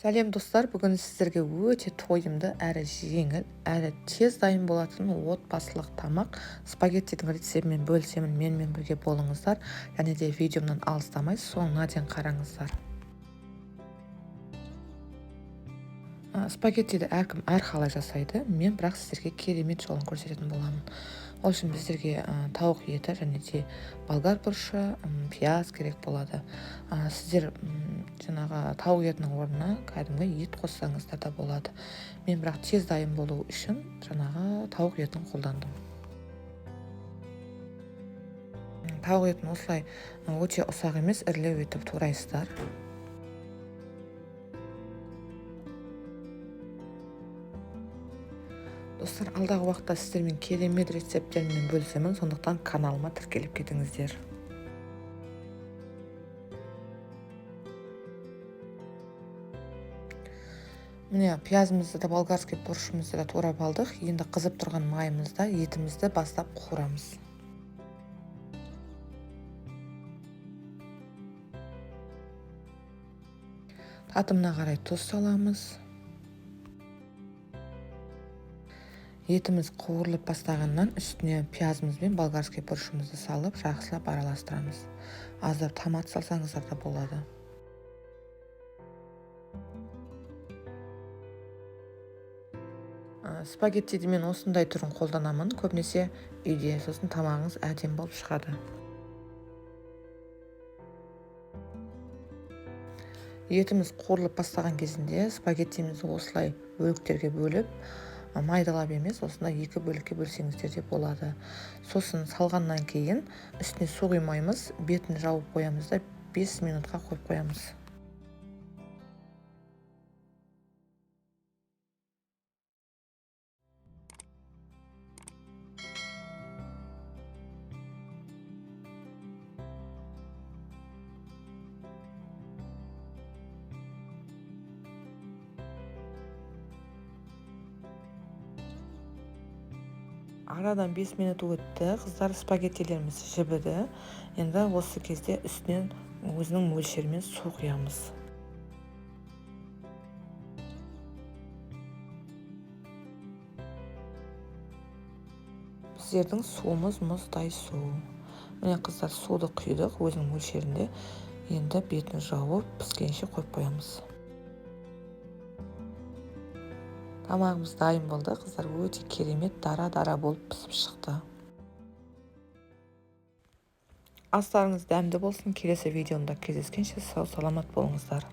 Сәлем достар, бүгін сіздерге өте тойымды, әрі жеңіл, әрі тез дайын болатын отбасылық тамақ спагеттидің рецептімен бөлісемін. Менімен бірге болыңыздар және де видеомнан алыстамай соңына дейін қараңыздар. Спагеттиді әркім әрқалай жасайды, мен бірақ сіздерге керемет жолын көрсететін боламын. Ол үшін біздерге тауық еті және де болгар бұрышы, пияз керек болады. Сіздер жаңағы тауық етінің орнына кәдімгі ет қоссаңыздар да болады. Мен бірақ тез дайын болу үшін жаңағы тауық етін қолдандым. Тауық етін осылай өте ұсақ емес, ірілеу етіп турайсыздар. Достар, алдағы уақытта сіздермен керемет рецепттермен бөлісемін, сондықтан каналыма тіркеліп кетіңіздер. Міне, пиязымызды да болгарский бұрышымызды да турап алдық. Енді қызып тұрған майымызда етімізді бастап қуырамыз. Татымына қарай тұз саламыз. Етіміз қуырылып бастағаннан үстіне пиязымыз бен болгарский бұрышымызды салып, жақсылап араластырамыз. Аздап томат салсаңыздар да болады. Спагеттиді мен осындай түрін қолданамын, көбінесе үйде, сосын тамағыңыз әдемі болып шығады. Етіміз қуырылып бастаған кезінде спагеттимізді осылай бөліктерге бөліп, майдалап емес, осындай екі бөлікке бөлсеңіздер де болады. Сосын салғаннан кейін үстіне су құймаймыз, бетін жауып қоямыз да 5 минутқа қойып қоямыз. Арадан 5 минут өтті, қыздар, спагеттилеріміз жібіді. Енді осы кезде үстінен өзінің мөлшерімен су құямыз. Біздердің суымыз мұздай су. Міне қыздар, суды құйдық өзінің мөлшерінде. Енді бетін жауып, піскенше қойып қоямыз. Тамағымыз дайын болды, қыздар, өте керемет дара-дара болып пісіп шықты. Астарыңыз дәмді болсын. Келесі видеомда кездескенше сау саламат болыңыздар.